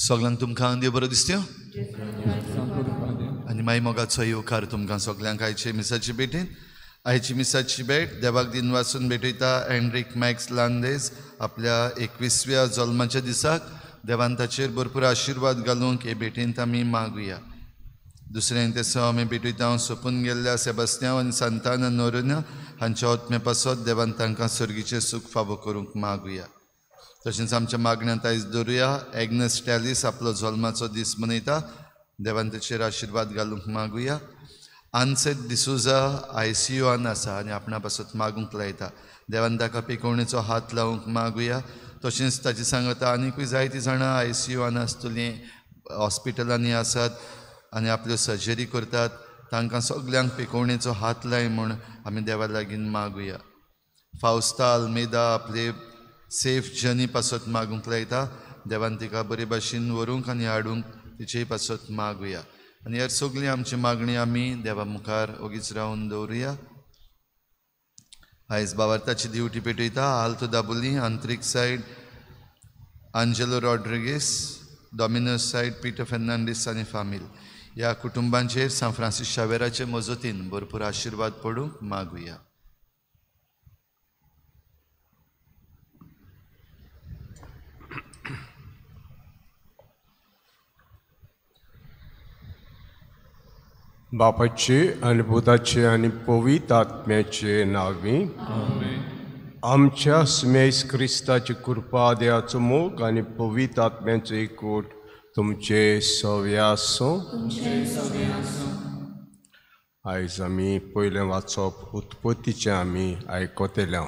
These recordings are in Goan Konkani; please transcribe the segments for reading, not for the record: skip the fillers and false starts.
सगळ्यांक तुमकां देव बरो दिसत्यो आनी माई मोगाचो येवकार तुमकां सगळ्यांक आयचे मिसाची भेटीन. आयची मिसाची भेट देवाक दिन वासून भेटयता एनरीक मॅक्स लांदेज आपल्या 21व्या जल्माच्या दिसाक. देवान ताचेर भरपूर आशिर्वाद घालूंक हे भेटींत आमी मागुया. दुसऱ्यान तेसो आमी भेटयता सोंपून गेल्ल्या सेबास्त्यांव आनी सांताना नोरुना हांच्या आत्मे पासत देवान तांकां सर्गीचें सूख फावो करूंक मागुया. तशेंच आमच्या मागण्यांत आयज दवरुया एग्नस टॅलिस आपलो जल्माचो दीस मनयता, देवान ताचेर आशिर्वाद घालूंक मागुया. आनसेत डिसोजा ICUन आसा आनी आपणा पासत मागूंक लायता, देवान ताका पिकोवणेचो हात लावंक मागुया. तशेंच ताची सांगता आनीकूय जायतीं जाणां ICUन आसतलीं, हॉस्पिटलांनी आसात आनी आपल्यो सर्जरी करतात, तांकां सगल्यांक पिकोवणेचो हात लाय म्हूण आमी देवा लागीं मागुया. फावस्ता आल्मेदा आपले सेफ जर्नी पासत मागूंक लायता, देवान तिका बरे भाशेन व्हरूंक आनी हाडूंक तिचेय पासत मागुया. आनी ह्या सगळीं आमची मागणी आमी देवा मुखार ओगीच रावन दवरुया. आयज बावार्थाची दिवटी पेटयता आल्तो दाबोली, आंतरीक side Angelo Rodrigues, Dominos side Peter Fernandes आनी फामील. ह्या कुटुंबांचेर सांत फ्रांसीस शावेराचे मजतीन भरपूर आशिर्वाद पडूंक मागुया. बापाचे आनी पुताचे आनी पवित्र आत्म्याचे नांवी आमच्या सुमेस क्रिस्ताची कृपा, देवाचो मोग आनी पवित्र आत्म्याचो एकवट तुमचे सवे आसूं. आयज आमी पयलें वाचप उत्पत्तीचें आमी आयकतले.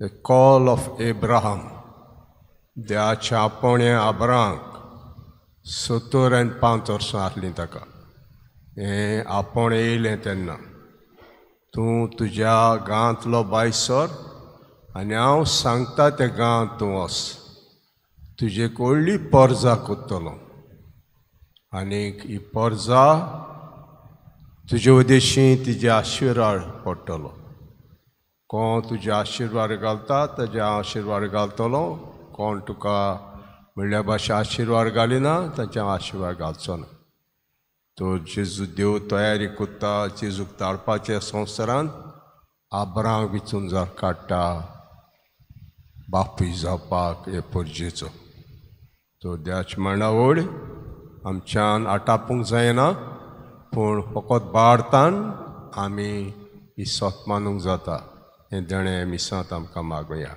The call of Abraham. देवाच्या आपोवणें अब्राहामाक 75 वर्सां आसलीं ताका. हें आपोवणें येयलें तेन्ना तूं तुज्या गांवांतलो बायसर आनी हांव सांगता त्या गांवांत तूं वच, तुजे व्हडली परजा करतलो आनीक ही परजा तुजे उदेशी तिजे आशिर्वाद पडटलो. कोण तुजे आशिर्वाद घालता ताजे हांव आशिर्वाद घालतलो, कोण तुका म्हणल्या भाशे आशिर्वाद घालिना ताचे हांव आशिर्वाद घालचो ना. तो जेजू देव तयारी करता जेजूक धाडपाच्या संवसारांत अब्राहामाक विचून जर काडटा बापूय जावपाक हे परजेचो. तो देवाची मांडावळ आमच्यान आटापूंक जायना, पूण फकत भारतान आमी ही सत मानूंक जाता. हें देणें मिसांत आमकां मागुया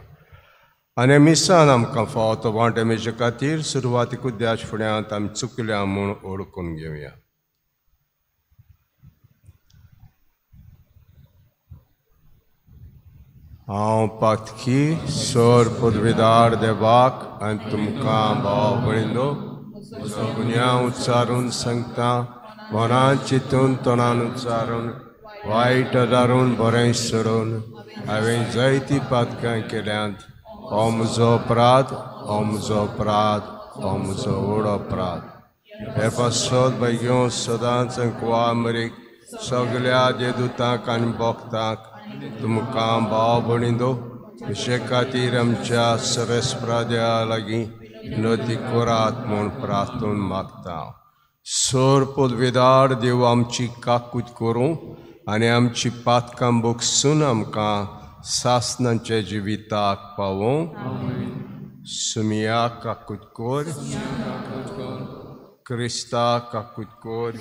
आनी मिसान आमकां फावो तो वांटो मेळचे खातीर सुरवातीकूच देवाच्या फुड्यांत आमी चुकल्या म्हूण ओळखून घेवया. हांव पातकी सर पदवीदार देवाक आनी तुमकां भाव भयणो म्हजो गुन्यांव उच्चारून सांगता, मनान चिंतून तोंडान उच्चारून वायट दारून बरें सोडून हांवें जायतीं पातकां केल्यांत. हो म्हजो अपराध, हो म्हजो अपराध, हो म्हजो व्हड अपराध. हे पासत भयगेवन सदांच कुवामरीक सगल्या देदुतांक आनी भक्तांक तुमकां भाव भयणींनो विशे खातीर आमच्या सरस्प्रा देवा लागीं विनवती करात म्हूण प्रार्थून मागता. सर पदवीदार देव आमची काकूत करूं आनी आमची पातकां भोगसून आमकां सासनाच्या जिविताक पावों. सुमिया काकूत कर, क्रिस्ता काकूत कर,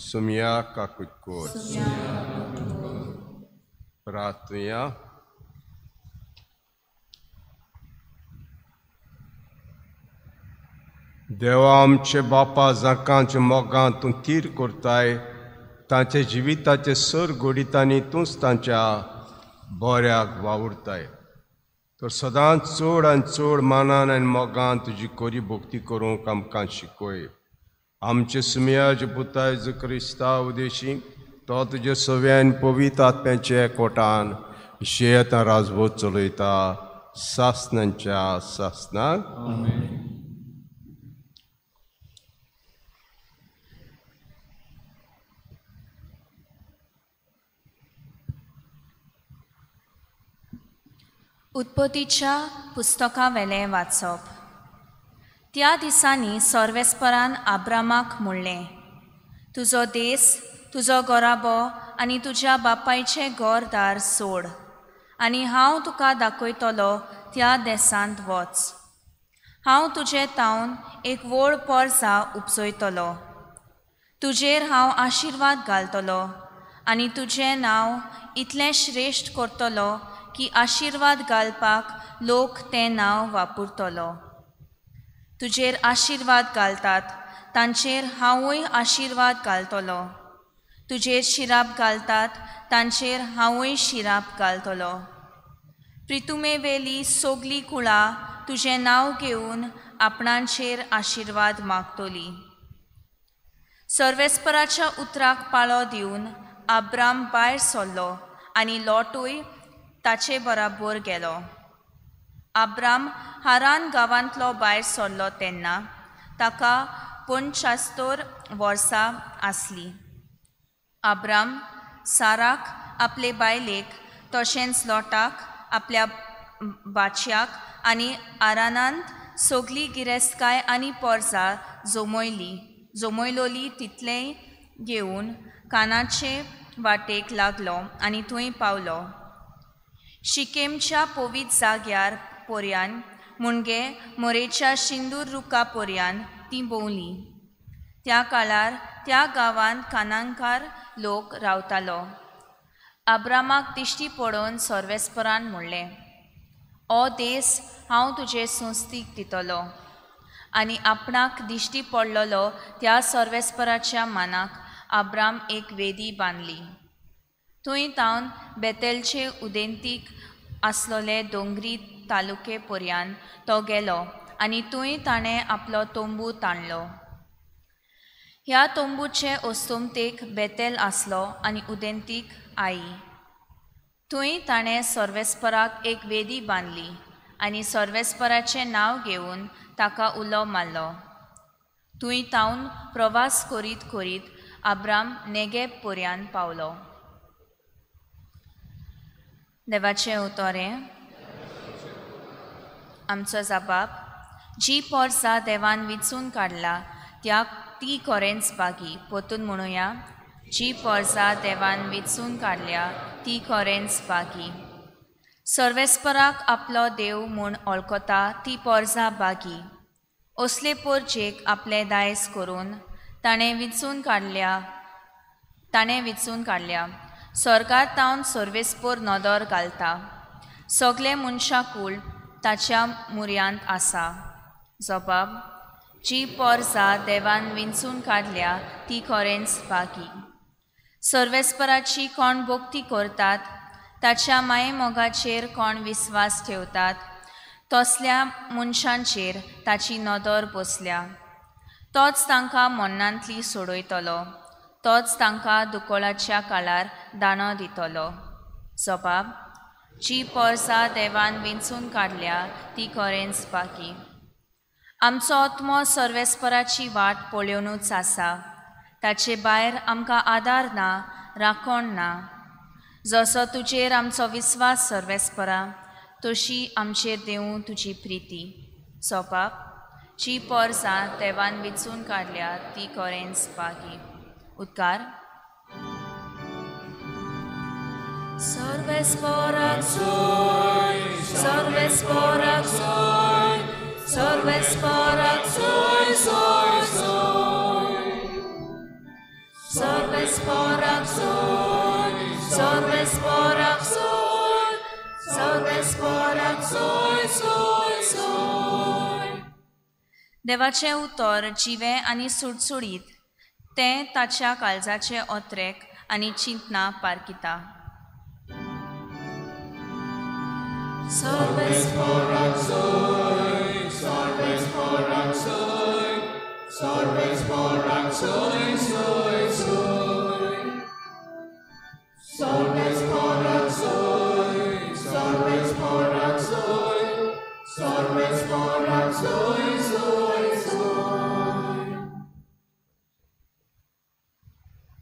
सुमिया काकूत कर. प्रार्थुया. देवा आमचे बापा, जाकांच्या मोगान तूं थीर करताय तांच्या जिविताचे सर घडितांनी तूंच तांच्या बऱ्याक वावुरताय. तर सदांच चड आनी चड मानान आनी मोगान तुजी खरी भक्ती करूंक आमकां शिकय. आमचे सुमयाचे पुताय जो क्रिस्ता उदेशी तो तुजे सव्यान पवित्र आत्म्याच्या एकवटान शेतां राजभोज चलयता सासनांच्या सासनाक. उत्पत्तीच्या पुस्तकावेलें वाचप. त्या दिसांनी सर्वेस्परान आब्रामाक म्हणलें, तुजो देस, तुजो गोराबो आनी तुज्या बापायचें घरदार सोड आनी हांव तुका दाखयतलो त्या देसांत वच. हांव तुजे तावन एक व्हड पोरसा उपजयतलो. तुजेर हांव आशिर्वाद घालतलो आनी तुजें नांव इतलें श्रेश्ठ करतलो की आशिर्वाद घालपाक लोक तें नांव वापरतलो. तुजेर आशिर्वाद घालतात तांचेर हांवूय आशिर्वाद घालतलो. तुजेर शिराप घालतात तांचेर हांवूय शिराप घालतलो. प्रितुमेवेली सगली कुळां तुजें नांव घेवन आपणांचेर आशिर्वाद मागतली. सर्वेस्पराच्या उतराक पाळो दिवन आब्राम भायर सरलो आनी लोटूय ताचे बराबर गेलो. आब्राम हारान गांवांतलो भायर सरलो तेन्ना ताका 75 वर्सां आसली. आब्राम साराक आपले बायलेक तशेंच लोटाक आपल्या बाच्याक आनी आरानांत सगली गिरेस्तकाय आनी पोरसा जमयलोली तितलेंय घेवन कानाचे वाटेक लागलो आनी थंय पावलो. शिकेमच्या पवित्र जाग्यार पोरयान मुणगे मोरेच्या शिंदूर रुखा पोरयान ती भोंवली. त्या काळार त्या गांवांत कानांकार लोक रावतालो. आब्रामाक दिश्टी पडोवन सर्वेस्परान म्हणलें, ओ देस हांव तुजे संस्थीक दितलो. आनी आपणाक दिश्टी पडलेलो त्या सर्वेस्पराच्या मानाक आब्राम एक वेदी बांदली. थंय तावन बेतेलचे उदेंतीक आसलोले दोंगरी तालुके पर्यान तो गेलो आनी थंय ताणें आपलो तंबू ताणलो. ह्या तंबूचे अस्तमतेक बेतेल आसलो आनी उदेंतीक आई. थंय ताणें सर्वेस्पराक एक वेदी बांदली आनी सर्वेस्पराचें नांव घेवन ताका उलो मारलो. थंय तावन प्रवास करीत करीत आब्राम नेगेब पर्यान पावलो. देवाचें उतरें. आमचो जबाब, जी पोरसा देवान विचून काडला त्या ती कोरेंच बागी. पोतून म्हणुया, जी पोरसा देवान विचून काडल्या ती कोरेंच बागी. सर्वेस्पराक आपलो देव म्हूण वळखता ती पोरसा बागी. असले पोरचेक आपलें दायज करून ताणें विचून काडल्या. स्वर्गार तावन सर्वेस्पोर नदर घालता. सगळे मनशाकूळ ताच्या मुऱ्यांत आसा. जबाब, जी पोरसा देवान विंचून काडल्या ती खरेंच बागी. सर्वेस्पराची कोण भक्ती करतात, ताच्या मायेमोगाचेर कोण विस्वास ठेवतात, तसल्या मनशांचेर ताची नदर बसल्या. तोच तांकां मरणांतली सोडयतलो. तोच तांकां दुकळाच्या काळार दाणो दितलो. जबाब, जी पोरसा देवान विंचून काडल्या ती खरेंच बाकी. आमचो आत्मो सर्वेस्पराची वाट पळोवनूच आसा. ताचे भायर आमकां आदार ना, राखण ना. जसो तुजेर आमचो विस्वास सर्वेस्परा, तशी आमचेर देवूं तुजी प्रिती. जबाब, जी पोरसा देवान विंचून काडल्या ती खरेंच बाकी. उद्गार. सर्वेस्पराक सोय, सर्वेस्पराक सोय, सर्वेस्पराक सोय, सोय, सोय. सर्वेस्पराक सोय, सर्वेस्पराक सोय, सर्वेस्पराक सोय, सोय, सोय. देवाचें उतर जिवें आनी सुडसुडीत, तें ताच्या काळजाचे ओत्रेक आनी चिंतना पारखिता. सर्वेस्पराक सोय, सर्वेस्पराक सोय, सर्वेस्पराक सोय, सोय, सोय. सर्वेस्पराक सोय, सर्वेस्पराक सोय, सर्वेस्पराक सोय, सोय, सोय.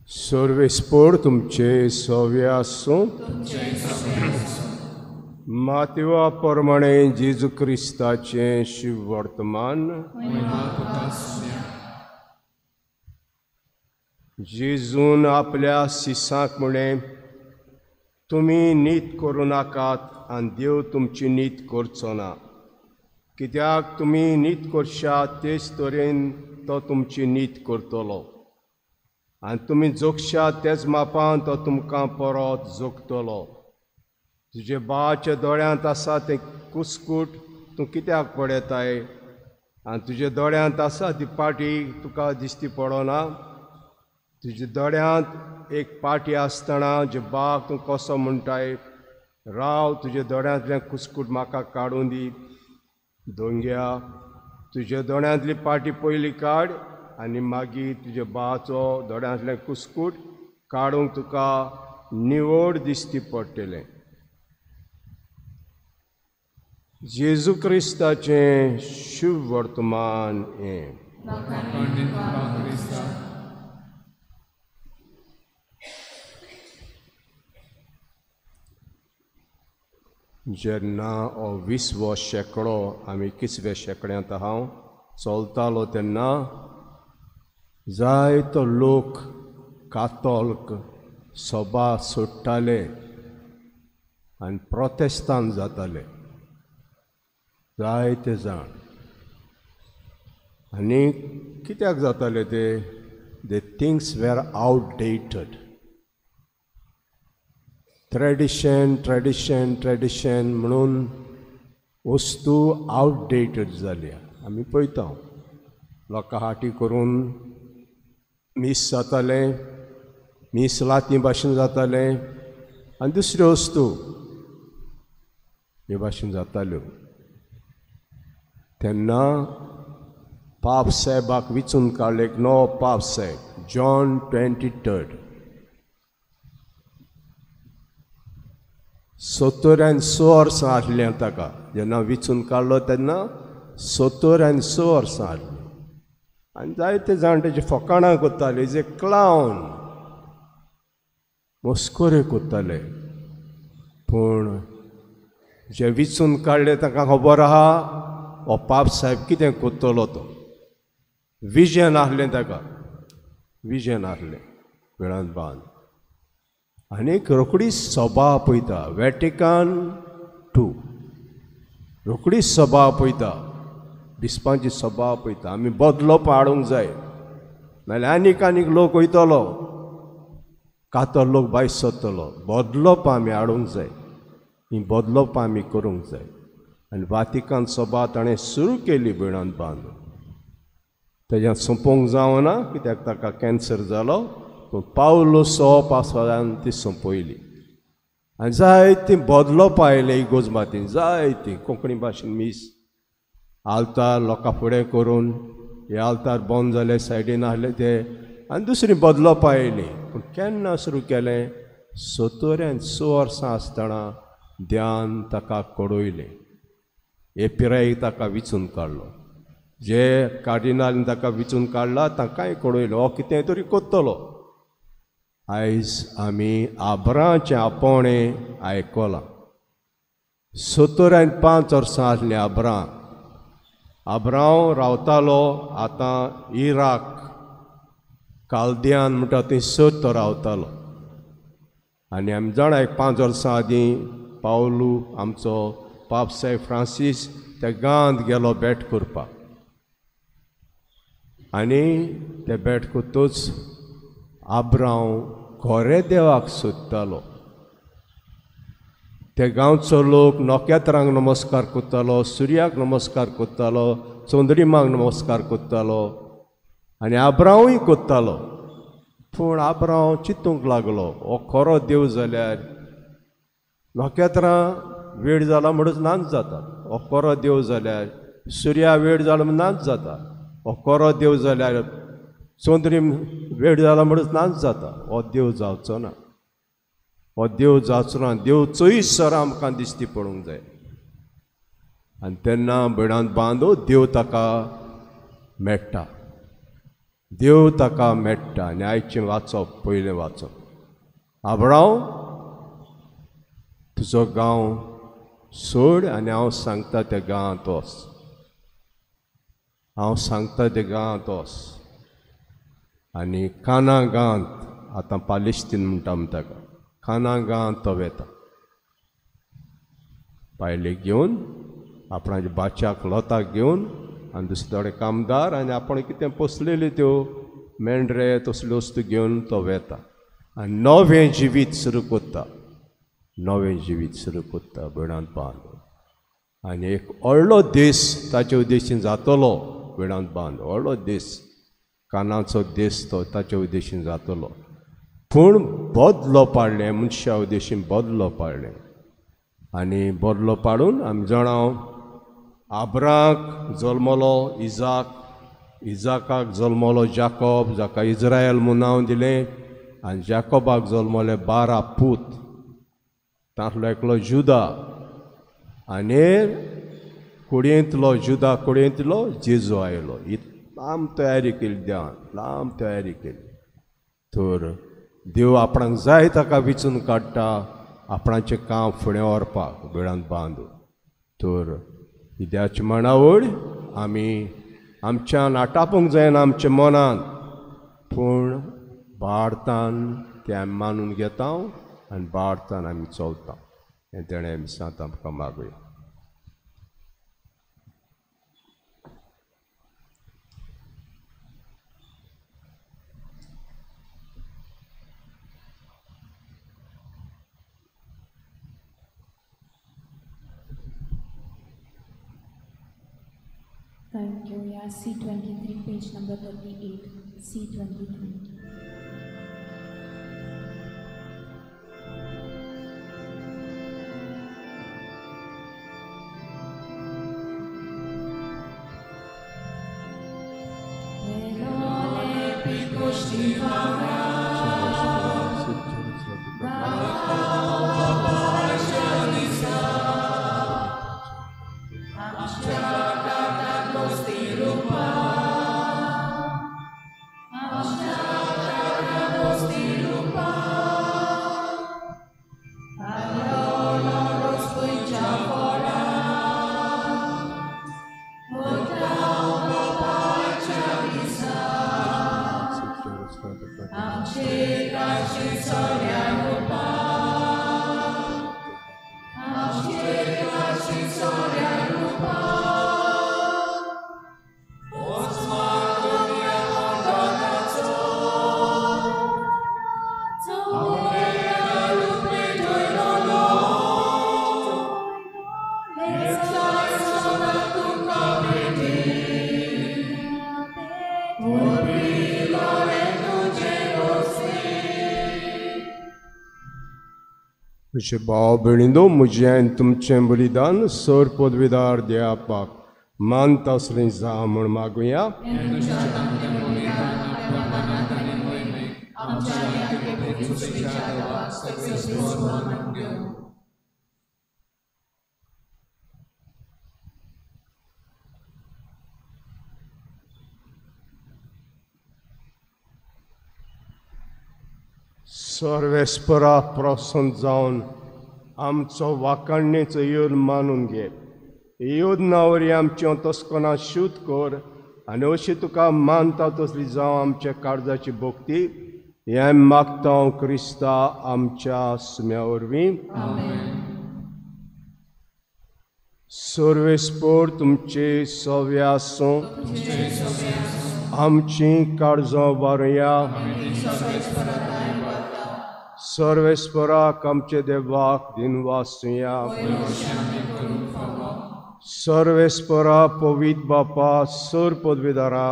सर्वेस्पोर तुमचे सव्या आसूं. मातेवा प्रमाणे जेजू क्रिस्ताचें शुभवर्तमान. जेजून आपल्या शिसांक म्हणें, तुमी नीत करूं नाकात आनी देव तुमची नीत करचो ना. कित्याक तुमी नीत करशात तेच तरेन तो तुमची नीत करतलो आनी तुमी जोगशात तेच मापान तो तुमकां परत जोगतलो. तुजे बाच्या दोळ्यांत आसा तें कुस्कूट तूं कित्याक पळयताय आनी तुज्या दोळ्यांत आसा ती पाटी तुका दिसती पडना? तुज्या दोळ्यांत एक पाटी आसतना जे बाक तूं कसो म्हणटाय, राव तुज्या दोळ्यांतलें कुस्कूट म्हाका काडून दी. दोंग्या, तुज्या दोळ्यांतली पाटी पयली काड आनी मागीर तुज्या बाचो दोळ्यांतलें कुस्कूट काडूंक तुका निवड दिसती पडटलें. जेजू क्रिस्ताचें शुभ वर्तमान हें. जेन्ना हो 20वो शेंकडो आमी 21व्या शेंकड्यांत हांव चलतालो तेन्ना जायतो लोक कातोल्क सभा सोडटाले आनी प्रोटेस्तान जाताले जायते जाण. आनी कित्याक जाताले ते? The things were outdated. Tradition tradition tradition म्हणून वस्तू आवटडेटेड जाल्या. आमी पळयता लोकां हाटी करून मीस जातालें, मीस लाती भाशेन जातालें आनी दुसऱ्यो वस्तू हे भाशेन जाताल्यो. तेन्ना पाप साहेबाक विचून काडले एक नवो पाप साहेब, जॉन 23. 76 वर्सां आसलीं ताका जेन्ना विचून काडलो तेन्ना 76 वर्सां आसलीं. आनी जायते जाण तेजी फकाणां करताले, is a clown, मस्कऱ्यो करताले. पूण जे विचून काडले तांकां खबर आहा हो पाप साहेब कितें करतलो तो. विजन आसलें ताका, विजन आसलें वेळान बांद. आनीक रोखडी सभा पळयता, वेटिकन 2 रोखडी सभा पळयता, बिस्पांची सभा पळयता. आमी बदलोप हाडूंक जाय, नाल्यार आनीक आनीक लोक वयतलो, कातर लोक भायर सरतलो. बदलोप आमी हाडूंक जाय, ही बदलोप आमी करूंक जाय. आनी वातिकान सभा ताणें सुरू केली भयणान बांदून. तेज्यान सोंपोवंक जावना कित्याक ताका कॅन्सर जालो, पूण पावलो सो पासवान ती सोंपयली. आनी जायतीं बदलोपां आयलें इगोर्ज मातीन, जायतीं कोंकणी भाशेन मीस आल्तार लोकां फुडें करून, हे आल्तार बंद जाले सायडीन आसले ते, आनी दुसरीं बदलोपां आयलीं. पूण केन्ना सुरू केलें? 76 वर्सां आसतना ध्यान ताका कडयलें. हे पिरायेक ताका विचून काडलो. जे कार्डिनालीन ताका विचून काडला तांकांय कडयलो, हो कितें तरी करतलो. आयज आमी आबरांचें आपोवणें आयकलां. 75 वर्सां आसलीं आबरां. आबरांव रावतालो आतां इराक कालदियान म्हणटा थंयसर तो रावतालो. आनी आमी जाणा एक 5 वर्सां आदीं पावलू आमचो पाप साहेब फ्रांसीस त्या गांवांत गेलो भेट करपाक. आनी ते भेट करतूच आब्रांव खरे देवाक सोदतालो. ते गांवचो लोक नखेत्रांक नमस्कार करतालो, सुर्याक नमस्कार करतालो, चंद्रिमाक नमस्कार करतालो आनी आब्रांवूय करतालो. पूण आब्रांव चिंतूंक लागलो, हो खरो देव जाल्यार नखेत्रां वेळ जाला म्हणूच नाच जाता, हो खरो देव जाल्यार सुर्या वेळ जाला म्हूण नाच जाता, हो खरो देव जाल्यार चंद्रीम वेळ जाला म्हणूच नाच जाता, हो देव जावचो ना, हो देव जावचो ना. देव चोयसर आमकां दिश्टी पडूंक जाय. आनी तेन्ना भयणांत बांदो देव ताका मेळटा, देव ताका मेळटा. आनी आयचें वाचप, पयलें वाचप, आबरांव तुजो गांव सोड आनी हांव सांगता त्या गांवांत वच, हांव सांगता त्या गांवांत वच. आनी काना गांवांत, आतां पालेस्तीन म्हणटा आमी ताका, काना गांवांत तो वेता. बायलेक घेवन, आपणाच्या बाच्याक लोताक घेवन आनी दुसरे थोडे कामदार आनी आपण कितें पोसलेल्यो त्यो मेंढरे तसल्यो वस्तू घेवन तो वेता आनी नवें जिवीत सुरू करता, नवें जिवीत सुरू करता भयणांत बांद. आनी एक व्हडलो देश ताचे उद्देशीन जातलो भयणांत बांद, व्हडलो देश, कानाचो देश तो ताचे उद्देशीन जातलो. पूण बदलो पाडलें, मनशा उद्देशीन बदलो पाडलें. आनी बदलो पाडून आमी जाणा आब्राक जल्मलो इजाक, इजाकाक जल्मलो जाकोब जाका इज्रायल म्हूण नांव दिलें, आनी जाकोबाक जल्मले 12 पूत, तांतलो एकलो जुदा, आनी कुडयेंतलो जुदा कुडयेंतलो जेजू आयलो. ही लांब तयारी केली देवान, लांब तयारी केली. तर देव आपणाक जाय ताका विचून काडटा आपणाचें काम फुडें व्हरपाक वेळान बांदून. तर ही देवाची मांडावळ आमी आमच्यान आटापूंक जायना आमच्या मनान, पूण भारतान तें आमी मानून घेता आनी भारतान आमी चलता. हें तेणें मिसांत आमकां मागुया. Thank you. Yeah, C23, page number 38. C23. म्हजे भाव भयणींनो, म्हजें आनी तुमचें बलिदान सर पदवीदार देवाक मानता असलें जावं म्हूण मागुया. सर्वेस्परा प्रसन्न जावन आमचो वाखाणणेचो योद मानून घे. योजना वरवीं आमचें तस्कना शुद्ध कर आनी अशी तुका मानता तसली जावं आमच्या काळजाची भक्ती. हें मागता हांव क्रिस्ता आमच्या सुम्या वरवीं. सर्वेस्पर तुमचे सवे आसूं. आमची काळजां वारुया. सर्वेस्पराक आमचे देवाक दिनवासुया. सर्वेस्परा पवित्र बापा सर पदवीदारा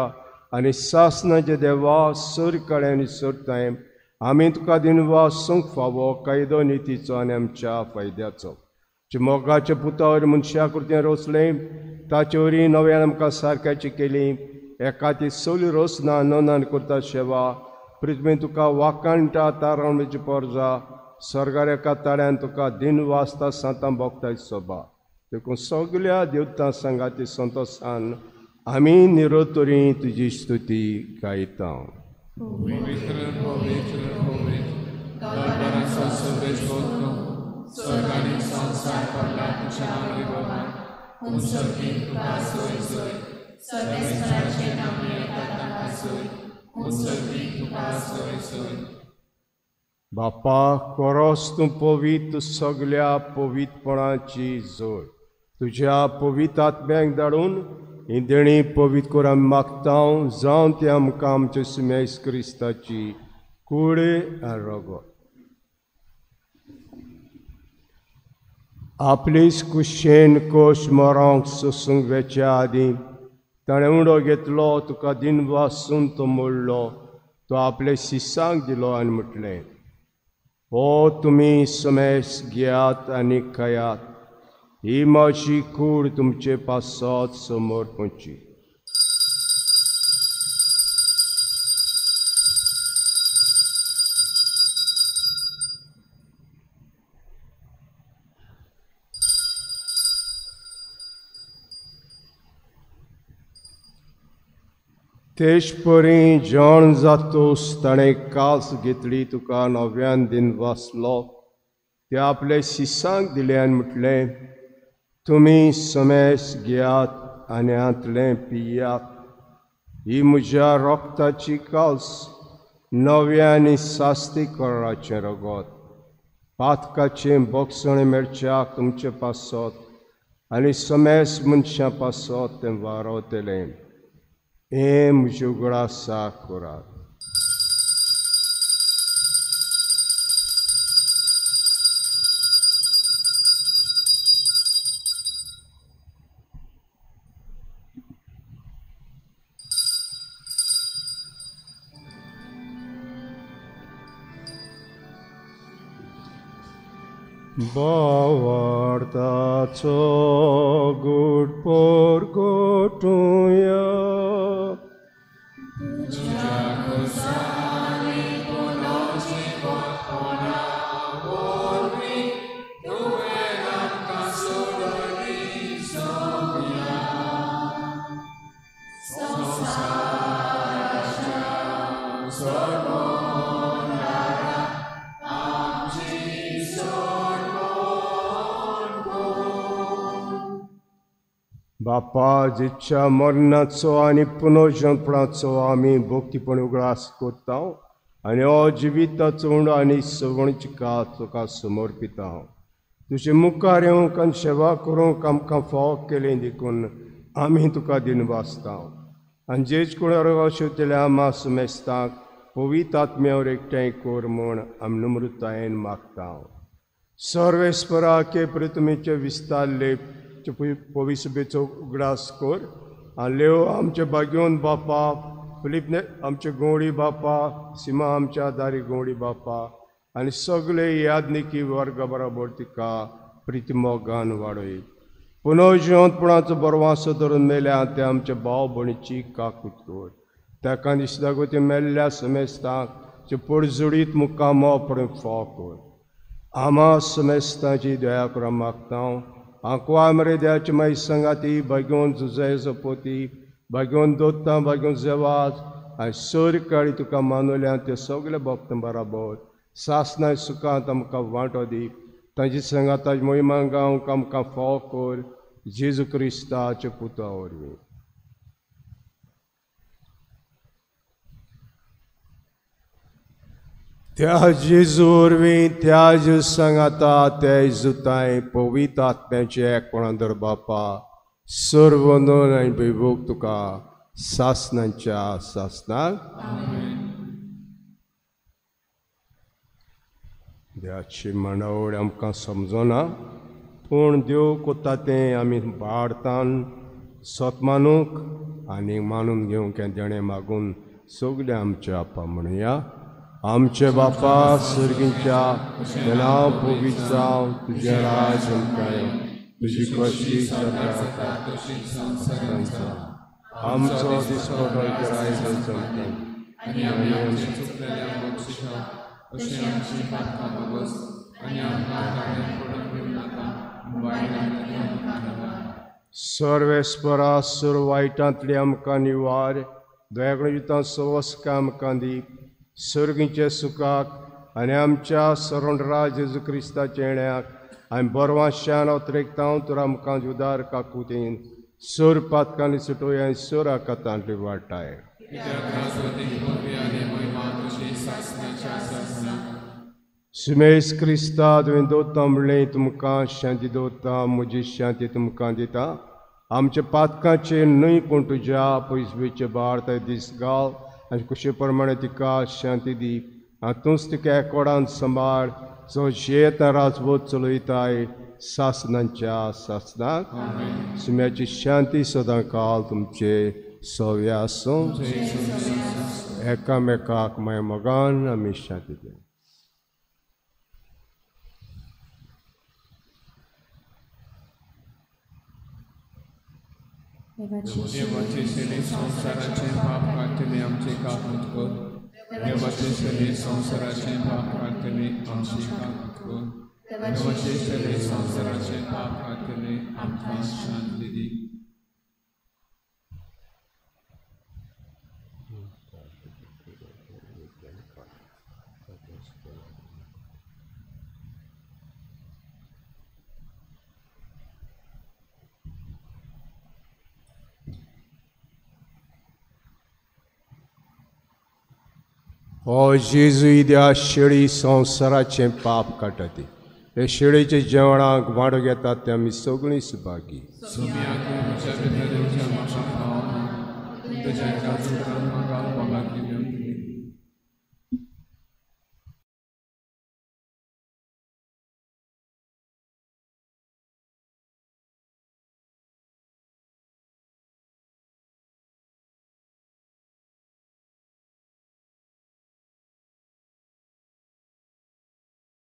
आनी सासनाचे देवा सर कळे आनी सर टायम आमी तुका दिनवासूंक फावो कायदो नितीचो आनी आमच्या फायद्याचो. जे मोगाच्या पुतावर मनशा कृतीन रोसलें ताचे वरी नव्यान आमकां सारक्याची केली. एका ती सगळी रोसना ननान करता सेवा पृथ्वी तुका वाखाणटा तारावणेची पोरजा स्वर्गार एका ताळ्यान तुका दिन वाचता सांतां भोगता सोबा. देखून सगल्या देवतां सांगाती संतोसान आमी निरोतरी तुजी स्तुती गायता. संसार पडला. आमच्या वैभवान हून सर्गीत तुका सोय सोय सर्वेस्पराचें नांव येता ताका सोय हून सर्गीत तुका सोय सोय. बापा कोरोस तूं पवित्र सगल्या पवित्रपणाची जोड तुज्या पवित्र आत्म्याक धाडून ही देणी पवित्र कर आमी मागता जावन ती आमकां आमच्या सुमेस क्रिस्ताची कूड आनी रगत. आपलीच कुशेन कोश मरोंक सोसूंक वेच्या आदीं ताणें उडो घेतलो तुका दिनवासून तो मोडलो तो आपले शिसांक दिलो आनी म्हटलें हो तुमी समेस घेयात आनी खायात ही म्हजी कूड तुमचे पासत समर्पणची. तेच परी जेवण जातूस ताणें कास घेतली तुका नव्यान दिन वाचलो ते आपले शिसांक दिलें आनी म्हटलें तुमी समेस घेयात आनी हांतलें पियात ही म्हज्या रोगताची कास नव्या आनी सास्ती कराचें रगत पातकाचें बोगसणें मेळच्याक तुमचे पासत आनी समेस मनशां पासत तें वारवतलें. हें म्हज्या उगडासा करात. भावार्थाचो गूढ परगटुया. बापा जिच्या मरणाचो आनी पुनर्जनपणाचो आमी भक्तीपण उगडास करता आनी हो जिविताचो उंडो आनी सवणची कात तुका समर्पिता. तुजे मुखार येवंक आनी सेवा करूंक आमकां फावो केलें देखून आमी तुका दिनवासता आनी जेज कोण शिवतल्या आमा सुमेस्ताक पवित्र आत्म्यावर एकठांय कर म्हूण आमी नम्रतायेन मागता. सर्वेस्परा के प्रतिमेचे विस्तार लेप पविसभेचो उगडास कर आनी लेव आमचे भाग्योन बापा फिलीप आमचे गवळी बापा सीमा आमच्या दारी गवळी बापा आनी सगळे यादनिकी वर्गा बराबर तिका प्रितिमोगान वाडय. पुनर्जिवंतपणाचो बरवासो धरून मेल्या ते आमच्या भाव भयणीची काकूत कर ताका दिसता गो ते मेल्ल्या समेस्तांक परजडीत मुक्कामो पडून फाव कर. आमा समेस्तांची दया करून मागता. आंकवा मरे देवाची माई संगाती भाग्योन जुजाय जपोती भाग्योन दोत्ता भाग्योन जेवाज आनी सर काळी तुका मानवल्या ते सगळे भक्त बराबर सासनाय सुखांत आमकां वांटो दी तांची संगाताची मोहिमा गावंक आमकां फाव कर जेजू क्रिस्ताच्या पुता वरवीं. त्या जेजू वरवीं त्या जेजू सांगाता त्या जेजूताय पवित्र आत्म्याचें एकपणान धर बापा सर्व नर आनी वैभोग तुका सासनाच्या सासनाक. देवाची मांडावळ आमकां समजना पूण देव कोता तें आमी भारतान सत मानूंक आनी मानून घेवंक हें देणें मागून सगळें आमच्या आपा म्हणुया. आमचे बापा सर्गीच्या नांव पवित्र जावं तुजें राज आमकां येवं तुजी कशी आमचो दिसपटो रायज आनी आमी आमचे चुकलेल्या बक्षिसां तशें आमची पातकां भोगस आनी आमकां ताणें पडून दिवं नाका. सर्वेस्परा सर्व वायटांतली आमकां निवार दयागुणयुतां सवस्का आमकां दी सर्गीचे सुखाक आनी आमच्या सरणरा जेजू क्रिस्ताच्या येण्याक आनी बरवाशान अत्रेकता तुरा आमकां उदार काकुतीन सोर पातकांनी सुटोय आनी सोरा कथांतली वाटाय. सुमेश क्रिस्ता तुवें दवरता म्हणलें तुमकां शांती दवरता, म्हजी शांती तुमकां दिता. आमच्या पातकांचेर न्हय पूण तुज्या पयसवेचे भारत दीस घाल आनी कुशे प्रमाणे तिका शांती दी आनी तूंच तिका एकोडान सांबाळ जो जियेता राजवत चलयताय सासनांच्या सासनाक. सुम्याची शांती सदां काल तुमचे सव्या आसूं. एकामेकाक माय मोगान आमी शांती दी. देवाचे शरीर संवसाराचें पाप काडटले आमचे काकूत कर. देवाचे शरीर संवसाराचें पाप काडटले आमचे काकूत कर. देवाचे शरीर संवसाराचें पाप काडटले आमकां शांती दी. ओ जेजू त्या शेळी संवसाराचें पाप काडटा ती हे शेळीच्या जेवणाक वांटो घेतात ते आमी सगळीं सुभागी.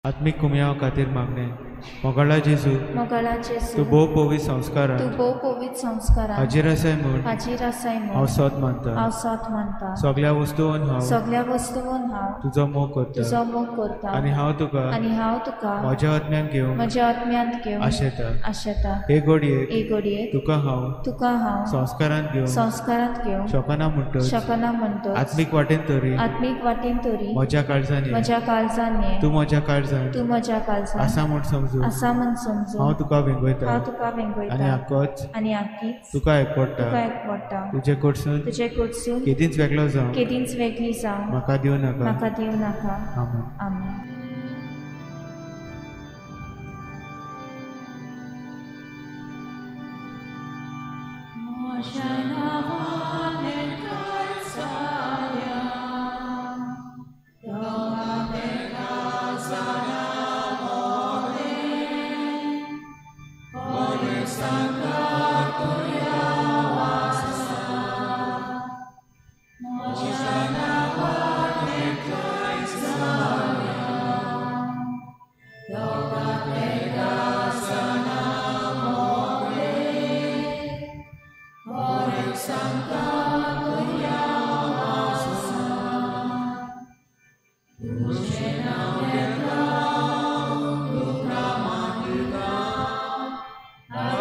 आत्मीक कुमयाव खातीर मागणें. मोगाळा जेजू, तूं भोव पवित्र संस्कारान हाजीर आसाय म्हूण हांव सोद मानता. सगळ्या वस्तून हांव तुजो मोग करता आनी हांव तुका म्हज्या आत्म्यान घेवन आशेता. हे घडयेक तुका हांव संस्कारांत घेवंक शकना म्हणटच आत्मीक वाटेन तरी म्हज्या काळजान ये, तूं म्हज्या काळजान आसा म्हूण समजून हांव तुका वेंगयता आनी आकीच तुका एकवटा. तुजे कडसून केदींच वेगळो जावं म्हाका दिवं नाका. आमेन.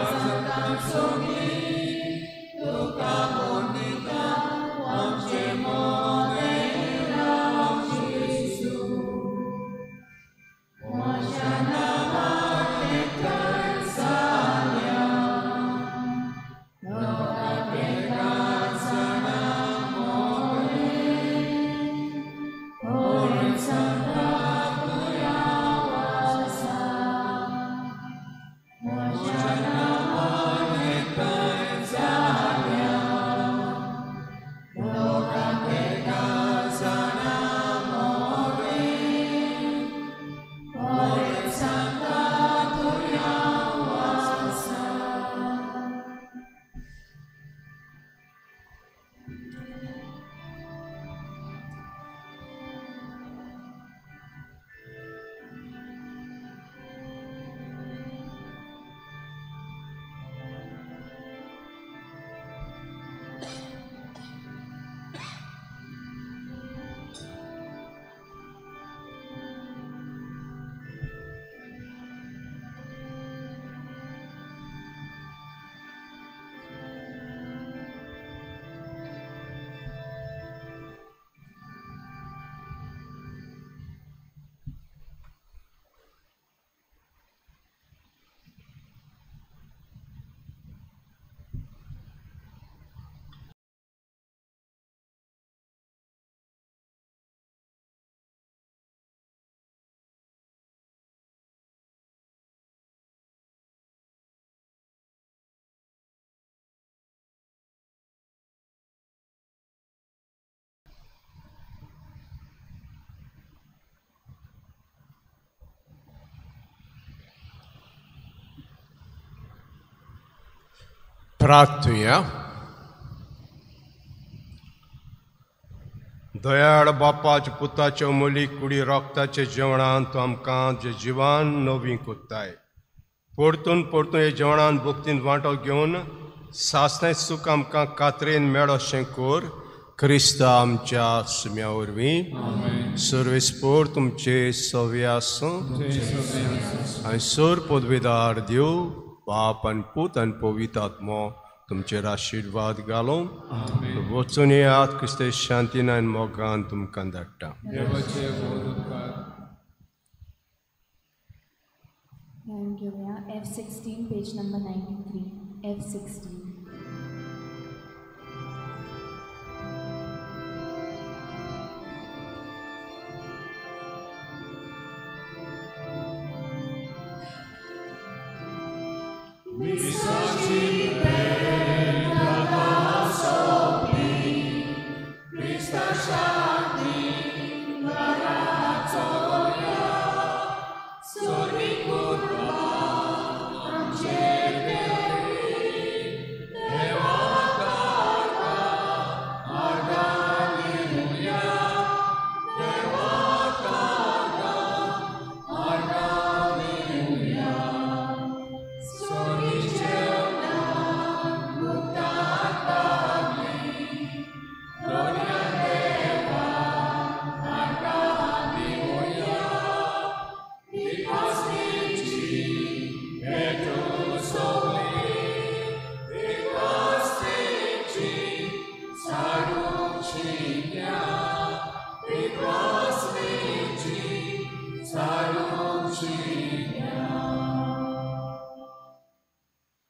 Santa. प्रार्थुया. दयाळ बापाच्या पुताच्या मुली कुडी रोगताच्या जेवणान तूं आमकां जे जिवान नवी कोत्ताय परतून परतून हे जेवणान भक्तीन वांटो घेवन सासणें सूख आमकां कात्रेन मेळोशें कोर क्रिस्ता आमच्या सुम्या वरवीं. सर्वेस्पोर तुमचे सवे आसूं आनी सोर पदवेदार देव बाप आनी पूत आनी पवित्र आत्मो तुमचेर आशिर्वाद घालूं. वचून येयात क्रिस्ते शांतीन आनी मोगान तुमकां धाडटा. घेवया F16 page number 93 F16. Missa.